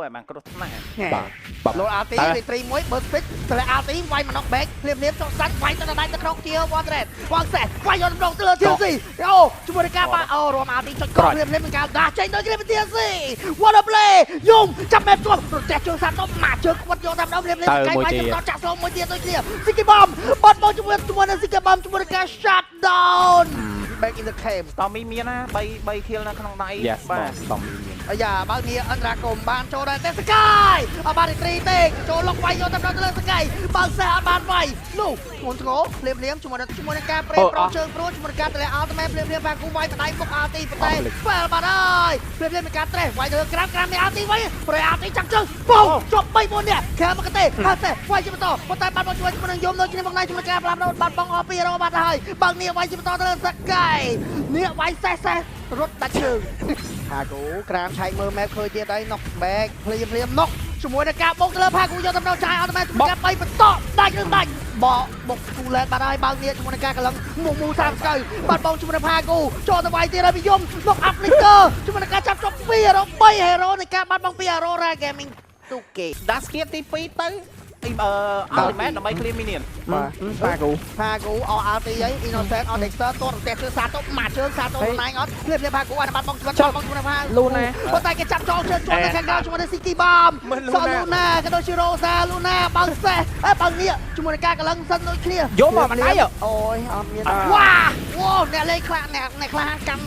ហើយបានគ្រោះថ្នាក់ បាទបាទ លោត RT រីត្រីមួយបើ speed តម្លាក់ RT វាយមក knock back ភ្លាមភ្លាមចុះសាច់វាយទៅដល់ទៅក្នុងជា one red វាងសេះវាយយកតម្រងទៅលើ TC អូជាមួយនឹងការបាអូរំ RT ចុចកភ្លាមភ្លាមមានការដាស់ចេញដូចគ្នាពី TC what a play យំចាប់មែបជាប់រទះជើងសាត់ទៅមកជើងខ្វិតយកតាមដងភ្លាមភ្លាមកែវាយទៅចាក់ស្លមួយទៀតដូចគ្នា Siki Bomb បាត់បង់ជាមួយជាមួយនឹង Siki Bomb ជាមួយនឹងការ shut down back in the game តមីមានណា3 3 kill នៅក្នុងដៃ Yes បាទ តំមាន អាយ៉ាបើនេះអន្តរាគមបានចូលដែរតែសកាយអត់បានរីទេចូលលុកវាយយកតាមដល់ទៅលើសកាយបើសេះអត់បានវាយនោះធ្ងន់ធ្ងរភ្លាមភ្លាមជាមួយនឹងជាមួយនឹងការប្រេប្រោជើងព្រួជាមួយនឹងការតម្លាក់អល់តមែភ្លាមភ្លាមបាគូវាយបដៃបុកអល់ទីប៉ុន្តែ fail បាត់ហើយភ្លាមភ្លាមមានការត្រេះវាយទៅលើក្រាមក្រាមមានអល់ទីវាយប្រេអល់ទីចាំងជើងបងជាប់3 4នាក់ក្រាមមកទេហើយទេវាយជាបន្តប៉ុន្តែបានមកជួយជាមួយនឹងយំដូចគ្នាមកណៃជាមួយការផ្លាប់បាត់បងអស់ពីរ៉ូបាត់ហើយបើនេះវាយជាបន្តទៅលើសកាយនេះវាយសេះសេះរត់ដាច់ជើង ផាគូក្រាមឆែកមើល map ឃើញទៀតហើយ knock back ភ្លាមភ្លាម knock ជាមួយនឹងការបោកទៅលើផាគូយកតំណចាយអត់មែនជាមួយការបីបន្តដាច់ឬដាច់បកបុកគូលែតបាត់ហើយបើកនេះជាមួយនឹងការកលឹងមូមូ30បាត់បងជាមួយនឹងផាគូចូលទៅវាយទៀតហើយពីយំ knock up flicker ជាមួយនឹងការចាប់ជាប់2 hero 3 hero នៃការបាត់បង់2 hero រ៉ា gaming ទូគេ ដាស់ស្គៀទី2ទៅអឺ ultimate ដើម្បី clear minion បាទ ប៉ាគូ ផាគូអស់ RT អី Innocent អស់ Dexter តរទេជើងសាតូមកជើងសាតូណៃអត់ភ្លាមភ្លាមផាគូអត់បាត់បងជីវិតបងជីវិតផា លូណា ប៉ុន្តែគេចាប់ចោលជើងជាប់នៅខាងក្រៅជាមួយនឹង Siki Bomb សល់លូណាក៏ដូចជា Rosa លូណាបើសេះអើបើនេះជាមួយនឹងការកលឹងសិនដូចគ្នា យកមកមិនដៃ អូយអត់មានវ៉ាវ៉ូអ្នកលេងខ្លះអ្នកអ្នកខ្លះកាន់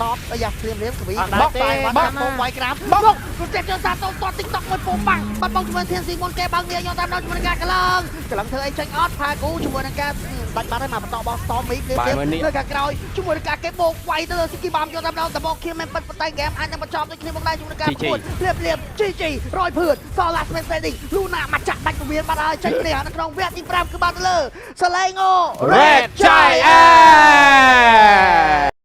តបអាយ៉ាភ្លាមភ្លាមកវីបកតែបាក់ពុំវាយក្រាមបករត់ចេះជើងសាតូត TikTok មួយពុំបាំងបាត់បងជាមួយធានស៊ីមុនគេបើងាយយកតាមដល់ជាមួយនឹងការកលឹងកលឹងធ្វើអីចេញអត់ផាគូជាមួយនឹងការដាច់បាត់ហើយមកបន្តបោះ Stormy ភ្លាមភ្លាមនៅខាងក្រោយជាមួយនឹងការគេបោកវាយទៅលើ Siki Bomb យកតាមដល់តបខៀមមិនពិតប៉ុន្តែហ្គេមអាចនឹងបញ្ចប់ដូចគ្នាមកដែរជាមួយនឹងការប្រកួតភ្លាមភ្លាម GG រយភឿនសល់ last man standing លូណាមកចាក់ដាច់ពវៀនបាត់ហើយចេញគ្នានៅក្នុងវគ្គទី5គឺបាត់ទៅលើសលេងអូ Red.